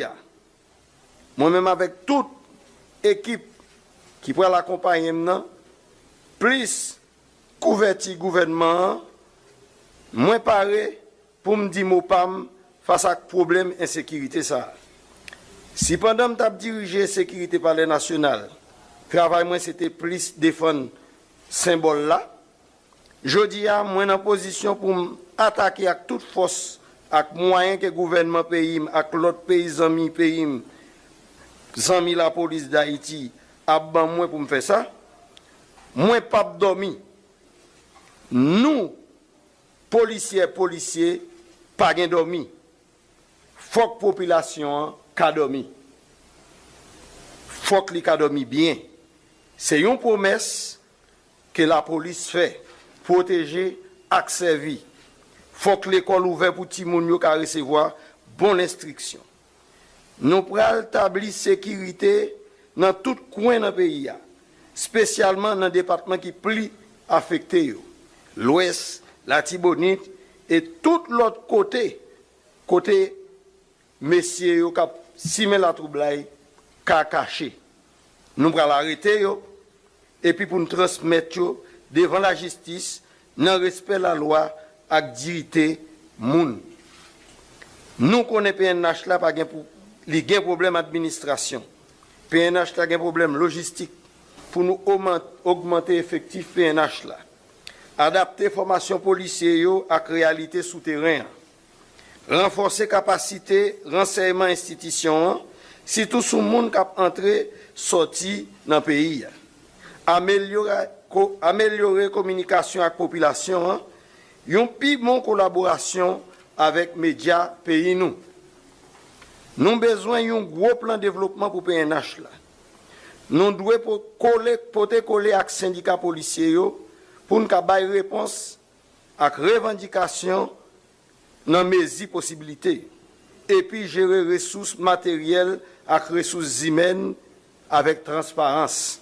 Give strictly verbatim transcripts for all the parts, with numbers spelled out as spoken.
a, mwen menm avèk tout ekip ki pral akonpaye m nan, plis kouvèti gouvènman an, mwen pare pou m di mo pa m fas ak pwoblèm ensekirite sa a. Si pandan m t ap dirije sekirite Palè Nasyonal, travay mwen se te plis defann senbòl la, jodi a, mwen nan pozisyon pou m atake ak tout fòs ak mwayen ke gouvènman peyi m ak lòt peyi zanmi peyi m, zanmi Lapolis Dayiti, ap ban mwen pou m fè sa. Mwen p ap dòmi. Nou, polisyè, polisye, pa gen dòmi. Fòk popilasyon an ka dòmi. Fòk li ka dòmi byen. Se yon pwomès ke lapolis fè, pwoteje ak sèvi. Fòk lekòl ouvè pou timoun yo ka resevwa bon enstriksyon. Nou pral tabli sekirite nan tout kwen nan peyi a, espesyalman nan depatman ki pli afekte yo, Lwès, Latibonit e tout lòt kote, kote mesye yo k ap simen latwoublay ka kache. Nou pral arete yo, epi pou n transmèt yo devan lajistis nan respè lalwa ak diyite moun. Nou konnen P N H la pa gen pou, li gen pwoblèm administrasyon. P N H la gen pwoblèm lojistik pou nou oman-, ogmante efektif P N H la. Adapte fòmasyon polisye yo ak reyalite sou teren an. Ranfòse kapasite ransèyman enstitisyon an, sitou sou moun k ap antre sòti nan peyi a. Amelyore, ko-, amelyore kominikasyon ak popilasyon an, yon pi bon kolaborasyon avèk medya peyi nou. Nou bezwen yon gwo plan devlopman pou P N H la. Nou dwe po-, kole, pote kole ak sendika polisye yo pou n ka bay repons ak revandikasyon nan mezi posiblite, epi jere resous materyèl ak resous imèn avèk transparans.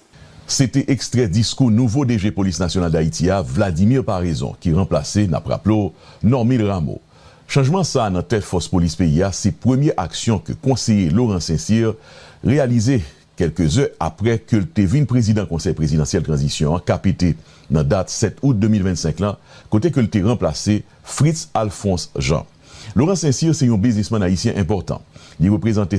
Se te ekstrè diskou nouvo D G Polis Nasyonal Dayiti a, Vladimir Paraison, ki ranplase, n ap raple w, Normil Rameau. Chanjman sa a nan tèt fòs polis peyi a se premye aksyon ke konseye Laurent St-Cyr reyalize kèlke zè aprè ke l te vin prezidan Konsèy Prezidansyèl Tranzisyon an, K P T, nan dat sèt out de mil vennsenk lan, kote ke l te ranplase Fritz Alphonse Jean. Laurent St-Cyr se yon biznismann ayisyen enpòtan. Li reprezante